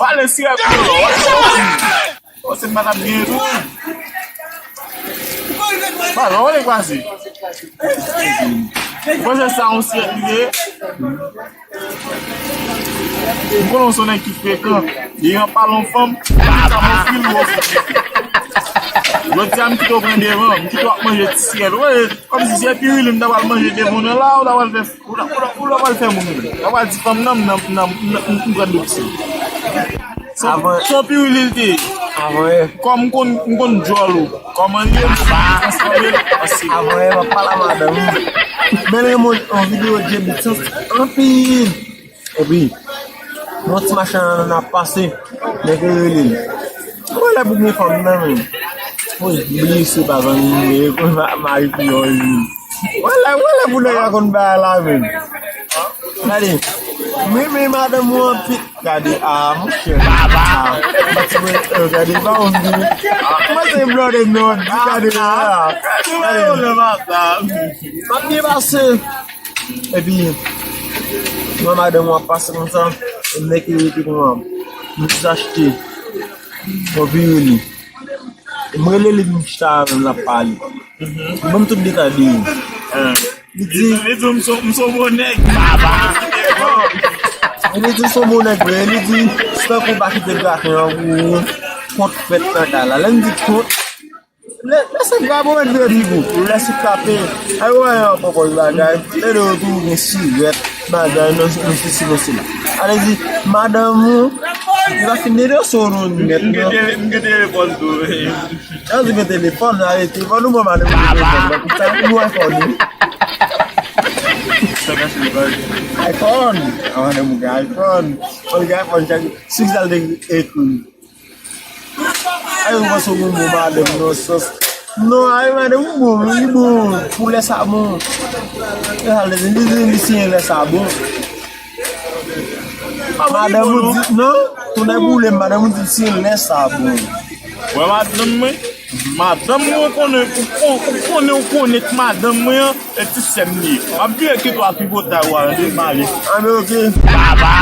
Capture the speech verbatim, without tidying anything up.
Pale sirèt pou yo. Ou se madanm gen tou. Pale, ou le kwaze. Ou panse sa yon sirèt li ye? M konnen w se yon nèg ki frekan. Depi w pale yon fanm, sa mwen fil ou. Jodi a, m kite w pran devan, m kite w ap manje ti sirèt. Ou wè, kòmsi se piwili m ta pral manje devan w nan la, ou ta pral fè, ou ta, ou ta, ou ta pral fè moun. Ou ta pral di fanm nan, m nan, m nan, m nan, m pran dlo pise. Son, son piwili l te ye. Kòm m konn, m konn djòl ou. Kòman l ye, m pa ansanm. Avan yè, m ap pale a madanm ou. Men l renmen yon videyo J B Chance anpil. Epi, yon ti machin nan ap pase, nèg yo rele l. Ou wè lè pou gen fanm nan, men. Woy, bliye se pa zanmi m ye, pou ma-, mari pou yon wi. Ou wè lè, ou wè lè pou nèg la konn bagay la, men. Gade, m renmen madanm ou anpil. Gade, a, monchè. Papa. Gade, pa yon di. Mwen se blòde non, gade la. Gade. M ap byen pase. Epi, mwen madanm mwen ap pase konsa, e nèg ki rete konsa, m jis achte yon piwili. M rele li, m chita avè m, l ap pale. Li ban m tout detay de yo. Li di, li di, m son, m son bon nèg. Li di, m son bon nèg, vre. Li di, se tankou w pa kite graten an pou ou, kont fèt nan kay la. Lè m di kont, Lè, lè se grabo mèt vire pipo. Lè se frape. Ay, wè, yon poko bagay. Lè de yo tou gen sirèt, bagay, nan, nan sesi, nan sela. Ale di, madanm ou, li pa fin de danse w non, nèt, non. M gen tele-, m gen telefòn tou. Nan di gen telefòn, ale telefòn, ou ban madanm ou telefòn. Sa nou iPhone, wi. iPhone. An, madanm ou gen iPhone. Ou gen iPhone, chak, si sa l te ekri. Ay, ou panse ou bon, bon madanm nan sans. Non, ay, madanm ou bon, li bon. Pou lè sa bon. E sa l di, li di, li siyen lè sa bon. Madanm ou di, non, tounen boule, madanm ou di siyen lè sa bon. Wè madanm mwen, madanm mwen konnen, ou kon-, ou konnen, ou konnen k madanm mwen an, e ti sè m li ye. M ap vire kite w ak tripotay ou a, tande, m ale. Anben, oke. Baba.